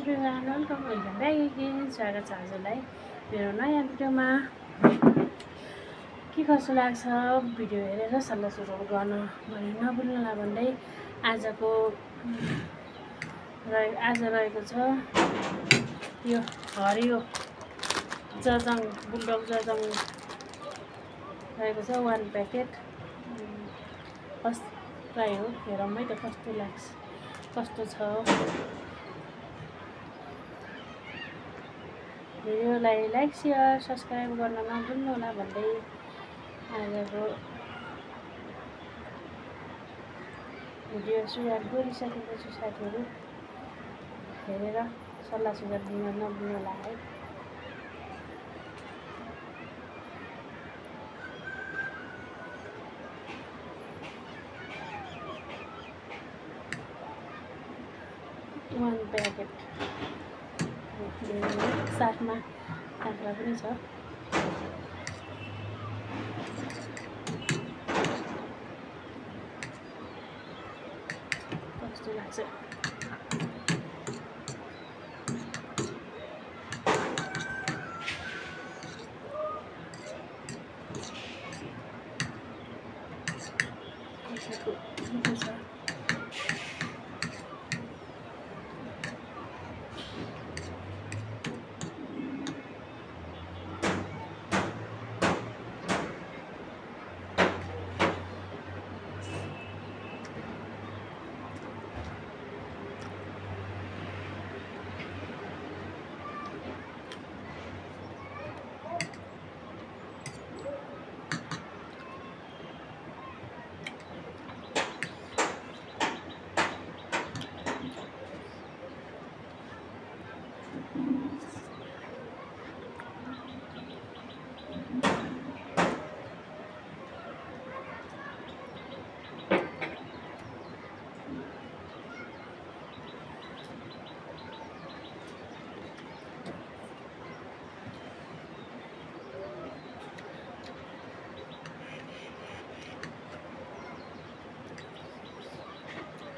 Everyone, welcome back again. स्वागत छ हजुरलाई मेरो नयाँ भिडियोमा। के कस्तो लाग्छ भिडियो हेरेर सल्लाह सुझाव गर्न भने नभुल्नुहोला भन्दै आज रहेको छ यो हरियो जजङ बुलडग जजङ रहेको छ 1 प्याकेट। फर्स्ट ट्राई हो, हेरौँ है त कस्तो लाग्छ, कस्तो छ। भिडियोलाई लाइक शेयर सब्सक्राइब गर्न नभुल्नुहोला भन्दै आजको भिडियो सुरुवात गरिसकेपछि साथीहरू हेरेर सल्लाह सुझाव दिन नभुल्नुहोला है। वन प्याकेट साथमा काँक्रा पनि छ। कस्तो लाग्छ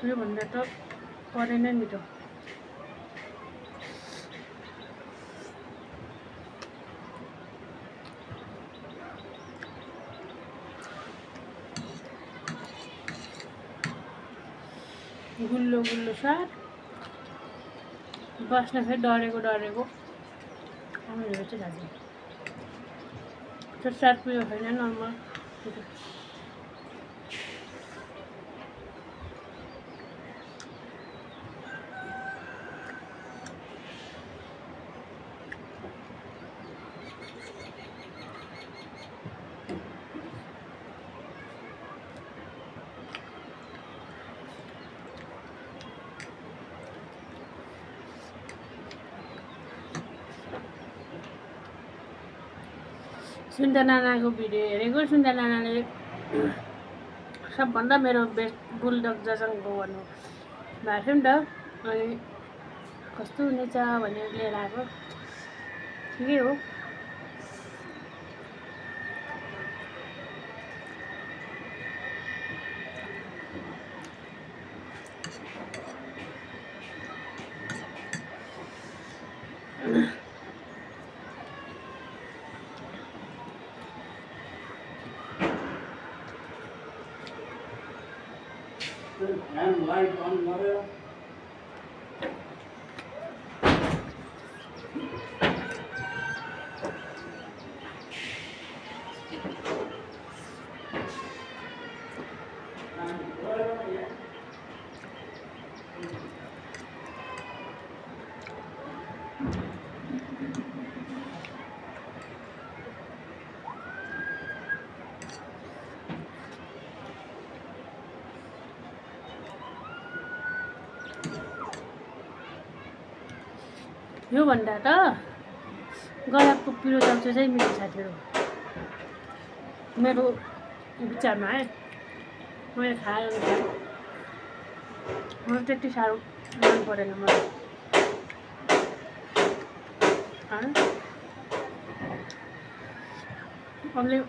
यो भन्दा त परे नै मिठो। गुल्लो गुल्लो स्वाद, बस्न फेरि डरेको आउनु चाहिँ दाजु त्यो स्वाद पुग्यो छैन नर्मल। सुन्दा नानाको भिडियो हेरेको, सुन्दा नानाले सबभन्दा मेरो बेस्ट बुलडग जजङको भन्नु भएको थियो नि त। अनि कस्तो हुनेछ भनेर लिएर आएको, ठिकै हो। And light on water. यो भन्दा त गलाबको पिरो चाउचाउ चाहिँ मिठो साथीहरू, मेरो विचारमा है। मैले खाएर मलाई त्यति साह्रो मन परेन मलाई। अहिले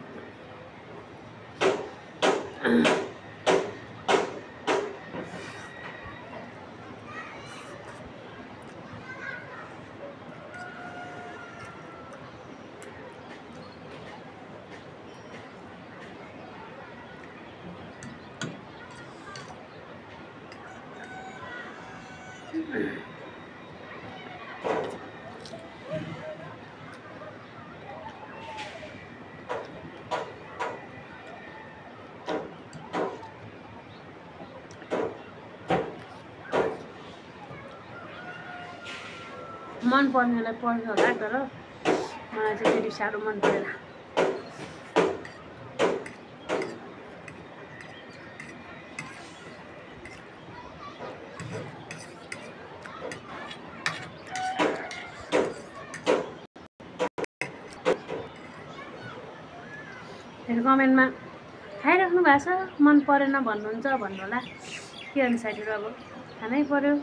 मन पर्नेलाई पर्छ होला तर मलाई चाहिँ त्यति साह्रो मन परेन। फेरि कमेन्टमा खाइराख्नु भएको छ मन परेन भन्नुहुन्छ भन्नु होला। के गर्नु साथीहरू, अब खानै पर्यो।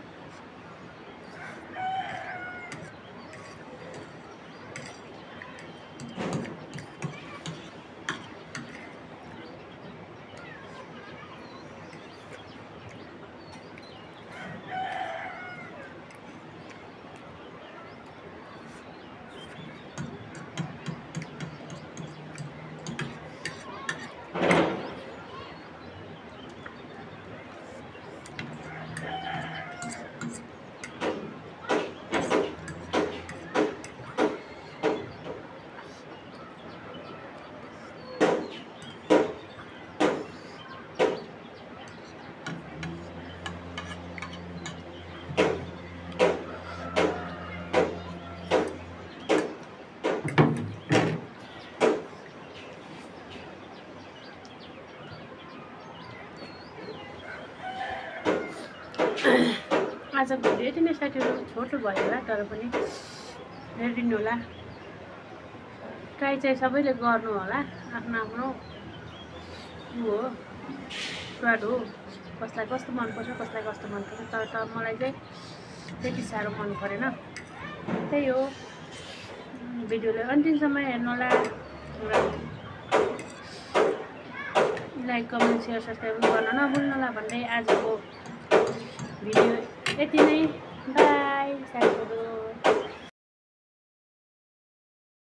आजको भिडियो यति नै साथीहरू, छोटो भयो होला तर पनि हेरिदिनु होला। ट्राई चाहिँ सबैले गर्नु होला, आफ्नो आफ्नो हो स्वाद हो, कसलाई कस्तो मनपर्छ कसलाई कस्तो मनपर्छ। तर मलाई चाहिँ त्यति साह्रो मन परेन। त्यही हो, भिडियोलाई अन्तिमसम्म हेर्नु होला र लाइक कमेन्ट सेयर सब्सक्राइब गर्न नभुल्नु होला भन्दै आजको भिडियो यति नै। बाई साथीहरू।